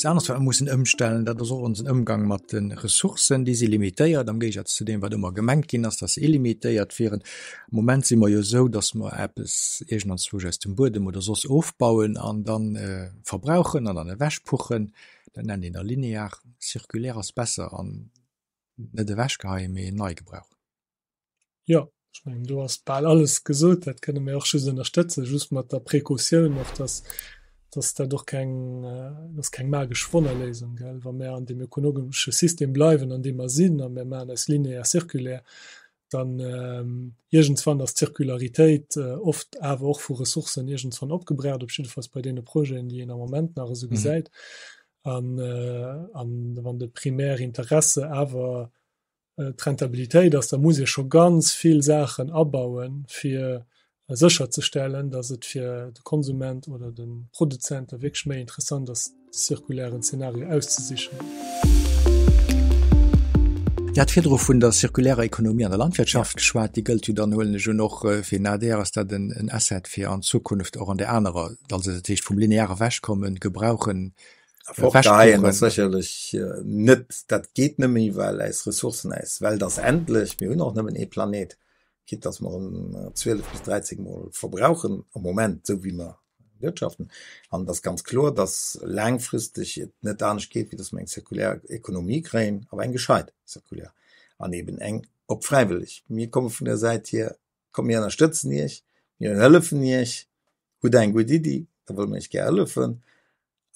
Eppes aneres, wat mer mussen ëmstellen, dat ass och onsen Ëmgang mat de Ressourcen. Déi si limitéiert, am Géigesaz zu deem, wat ëmmer gemengt ginn ass, dass se illimitéiert wieren. Am Moment si mer jo esou, dass mer eppes iergendanzwousch aus dem Buedem oder soss ofbauen an da verbrauchen an dann ewechpuchen. Dat nennt een da linear. Circulaire ass besser an net ewechgeheien, mee nei gebrauchen. Jo, ech mengen do ass bal alles gesot. Dat kënne mir och just ënnerstëtzen, just mat der Precautioun och, dass, dass dat och keng, dat ass keng magesch Wonnerléisung, gell. Wa mir an deem ökonogesche System bleiwen, an deem mer sinn, a mir maachen eis linéaire circulaire, dann iergendswann ass d'Zirkularitéit oft awer och vu Ressourcen iergendswann opgebraucht, op jiddefalls bei deene Projeten, déi een am Moment nach esou gesäit. An, an wann de primäre Interesse awer d'Rentabilitéit ass, da muss ee scho ganz vill Saachen abauen, fir sécherzestellen, datt et fir de Konsument oder de Produzent da wierklech méi interessant ass, de zirkulären Zeenario auszesichen. Dir hat virdru vun der zirkulärer Ekonomie an der Landwirtschaft geschwat. Déi gëllt jo dann, huelen ech un, och fir den ADR. Ass dat en Asset fir an Zukunft och an där anerer, also dat heescht vum Lineare ewechkommen, gebrauchen, Fortgeheien ass sécherlech net, dat geet net méi, well eis Ressourcen, eis Welt ass endlech. Mir hunn och nëmmen ee Planet, quitte dass mer en 12 bis 13 mol verbrauchen am Moment, esou wéi mer wirtschaften. An et ass ganz kloer, dass laangfristeg et net anescht geet, wéi dass mer eng zirkulär Ekonomie kréien, awer eng gescheit zirkulär an eben eng op fräiwëlleg. Mir komme vun der Säit hier, Kommt mir ënnerstëtzen Iech, mir hëllefen Iech, hutt Der eng gutt Iddi, da wëlle mer Iech gär hëllefen,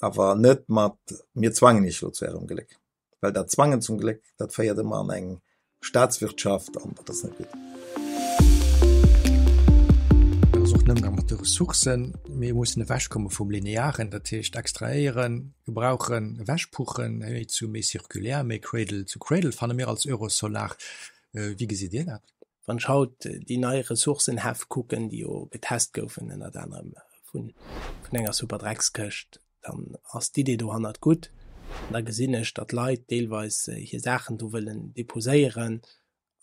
awer net mat mir zwangen Iech elo zu Ärem Gléck, well dat Zwangen zum Gléck, dat féiert ëmmer an eng Staatswirtschaft an dat ass net gutt. Dat ass och den Ëmgang mat de Ressourcen. Mir mussen ewechkomme vum Linearen, dat heescht extrahéieren, gebrauchen, ewechpuchen, méi zu méi circulaire, méi Cradle to Cradle, fanne mir als Eurosolar. Wéi gesitt Dir dat? Wann ech haut déi nei Ressourcenhäff kucken, déi jo getest goufen, ënnert anerem vun enger super Dreckskëscht, dann ass d'Idee dohannert gutt. An da gesinn ech, datt Leit deelweis hir Saachen do wëllen deposéieren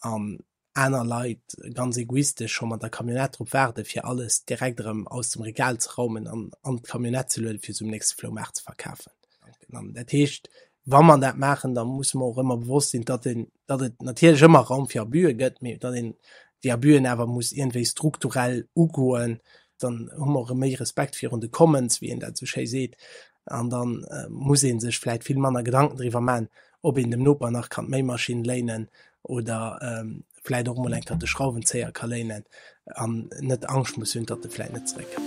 an aner Leit ganz egoistesch scho mat der Camionnette drop waarden, fir alles direkt erëm aus dem Regal ze raumen an an d'Camionnette ze lueden, fir se um nächste Floumaart ze verkafen. An dat heescht, wa mer dat maachen, da musse mer och ëmmer bewosst sinn, datt een, datt et natierlech ëmmer Raum fir Abüe gëtt, mee datt een déi Abüen awer muss iergendwéi strukturell ugoen. Dann hu mer och méi Respekt virun de Commons, wéi een dat esou schéi seet. An da muss ee sech vläicht vill manner Gedanken driwwer maachen, ob een dem Noper nach kann d'Méimaschinn léinen oder vläit och mol eng Kéier de Schrauwenzéier ka léinen an net Angscht muss hunn, datt e vläit net zeréckkënnt.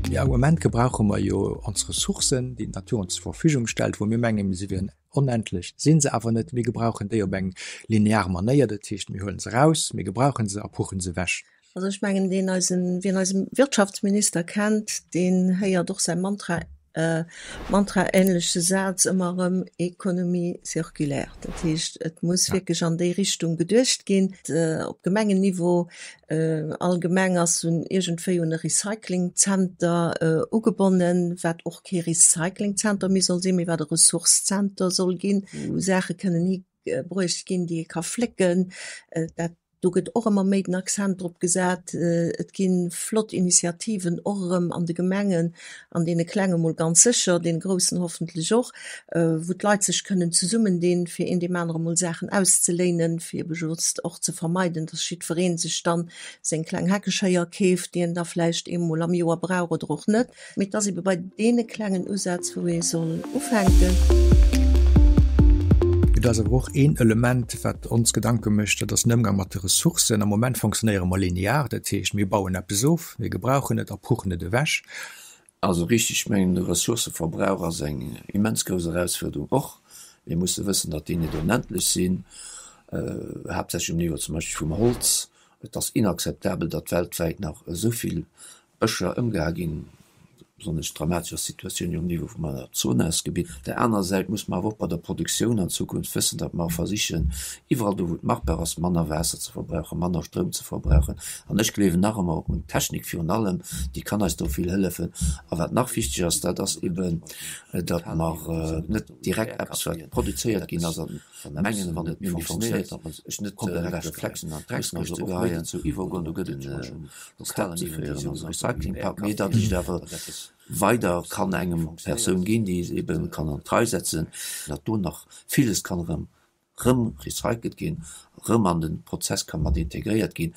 Jo, am Moment gebrauche mer jo ons Ressourcen, déi d'Natur ons zur Verfügung stellt, wou mir mengen, se wieren onendlech, si se awer net. Mir gebrauchen déi op eng linear Manéier, dat heescht, mir huele se eraus, mir gebrauche se a puchen se ewech. Also ech mengen, deen eisen, wien eise Wirtschaftsminister kennt, deen héiert och säi Mantra, mantraähnleche Saz ëmmer erëm, Économie circulaire. Dat heescht, et muss wierklech an déi Richtung geduecht ginn. Op Gemengenniveau, all Gemeng ass un iergendwéi un e Recyclingzenter ugebonnen, wat och kee Recyclingzenter méi soll sinn, mee wat e Ressourcezenter soll ginn, wou Saache kënnen hibruecht ginn, déi ee ka flécken. Dat Do gëtt och ëmmer méi den Accent drop gesat. Et gi flott Initiativen och erëm an de Gemengen, an deene klenge mol ganz sécher, deene groussen hoffentlech och, wou d'Leit sech kënnen zesummendinn, fir een deem anere mol Saachen auszeléinen, fir ebe just och ze vermeiden, dass jiddweree sech dann seng kleng Heckeschéier keeft, déi en da vläicht eemol am Joer brauch oder och net. Mee et ass ebe bei deene klengen Usätz, wou ee soll ufänken. Et ass awer och een Element, wat ons Gedanke mécht, dat ass den Ëmgang mat de Ressourcen. Am Moment fonctionnéiere mer linear, dat heescht, mir bauen eppes of, mir gebrauchen et a puchen et ewech. Also richtig, ech mengen, de Ressourcëverbrauch ass eng immens grouss Erausfuerderung och. Mir musse wëssen, datt déi net onendlech sinn, haaptsächlech um Niveau zum Beispill vum Holz. Et ass inakzeptabel, datt weltwäit nach esou vill Bëscher ëmgeha ginn. Besonnesch dramatesch ass d'Situatioun jo um Niveau vum Amazonasgebitt. Op der anerer Säit muss mer awer och bei der Produktioun an Zukunft wëssen, datt mer versichen, iwwerall do wou et machbar ass, manner Waasser ze verbrauchen, manner Stroum ze verbrauchen. An ech gleewen nach ëmmer un d'Technik virun allem, déi kann eis do vill hëllefen. A wat nach wichteg ass, dat ass eben, datt mer net direkt eppes wat produzéiert ginn ass an Mengen wann et méi fonctionnéiert, datt man sech net komplett Reflexen an d'Dreckskëscht ze geheien, do gëtt en Step ze féieren, also Recyclingpak, mee datt ech awer. weider kann engem Persoun ginn, déi se eben kann an d'Rei setzen, datt do nach villes kann erëm rëm recycelt ginn, rëm an de Prozess ka mat integréiert ginn.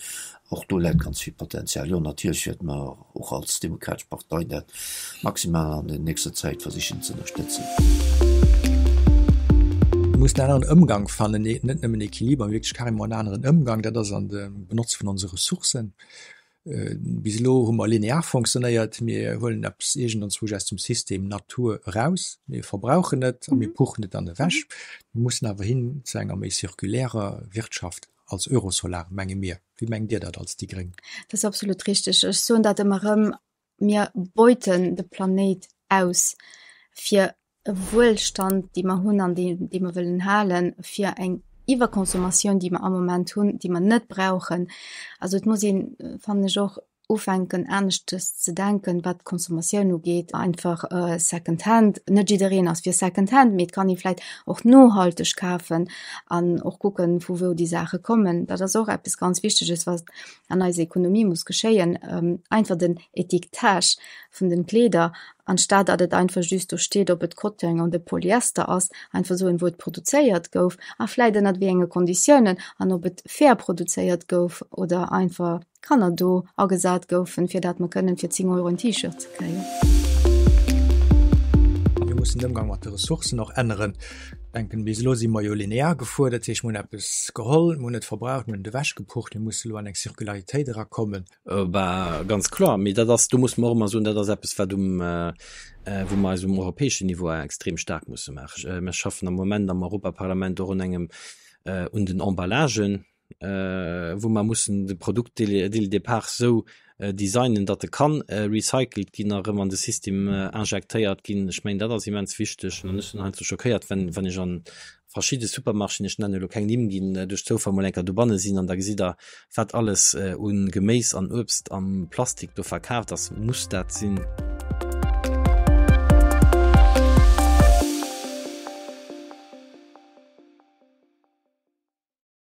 Och do läit ganz vill Potenzial. Jo, natierlech wäerte mer och als Demokratesch Partei dat maximal an der nächster Zäit versichen ze ënnerstëtzen. Mir mussen en aneren Ëmgang fannen, net nëmmen Equiliber, mee wierklech carrément en aneren Ëmgang. Dat ass an dem Benotze vun onse Ressourcen. Bis elo hu mer linear fonctionnéiert, mir huelen eppes iergendanzwousch aus dem System Natur eraus, mir verbrauchen et a mir puchen et dann ewech. Mir mussen awer hin zu enger méi circulärer Wirtschaft als Eurosolar, menge mir. Wéi mengt Dir dat als déi Gréng? Dat ass absolut richteg. Ech soen dat ëmmer erëm, Mir beuten de Planéit aus fir e Wuelstand, dee mer hunn an dee, dee mer wëllen halen, fir eng Iwwerconsommatioun, déi mer am Moment hunn, déi mer net brauchen. Also et muss een, fannen ech och, ufänken aneschtes ze denken, wat d'Consommatioun ugeet, einfach Second Hand. Net jiddereen ass fir Second Hand, mee et kann ee vläicht och nohalteg kafen an och kucken, vu wou déi Saache kommen. Dat ass och eppes ganz Wichteges, wat an eiser Ekonomie muss geschéien. Einfach den Étiquetage vun den Kleeder, anstatt datt et einfach just do steet, ob et Kotteng oder Polyester ass, einfach soen, wou et produzéiert gouf a vläit ënnert wéi enge Konditiounen an ob et fair produzéiert gouf oder einfach Kanner do agesat goufen, fir dat mer kënnen fir 10 Euro en T-Shirt ze kréien. Mir mussen den Ëmgang mat de Ressourcen och änneren. Denken, bis elo si mer jo linear gefuer, dat heescht, mir hunn eppes geholl, mir hunn et verbraucht, mir hunn et ewechgepucht. Mir musse elo an eng Circularitéit erakommen. Bah, ganz kloer. Mee dat ass, do musse mer och ëmmer soen, dat ass eppes, wat um, wou mer eis um europäeschen Niveau extrem staark musse maachen. Mir schaffen am Moment am Europaparlament och un engem, un den Emballagen, wou mer mussen de Produkt dès le départ esou designen, datt e kann recycelt ginn a erëm an de System injektéiert ginn. Ech mengen, dat ass immens wichteg. An ech sinn heiansdo schockéiert, wenn, wann ech an verschidde Supermarchéen, ech nennen elo keng Nimm, ginn, duerch Zoufall mol eng Kéier dobanne sinn an da gesitt Der, wat alles u Geméis an Uebst am Plastik do verkaaft ass. Muss dat sinn?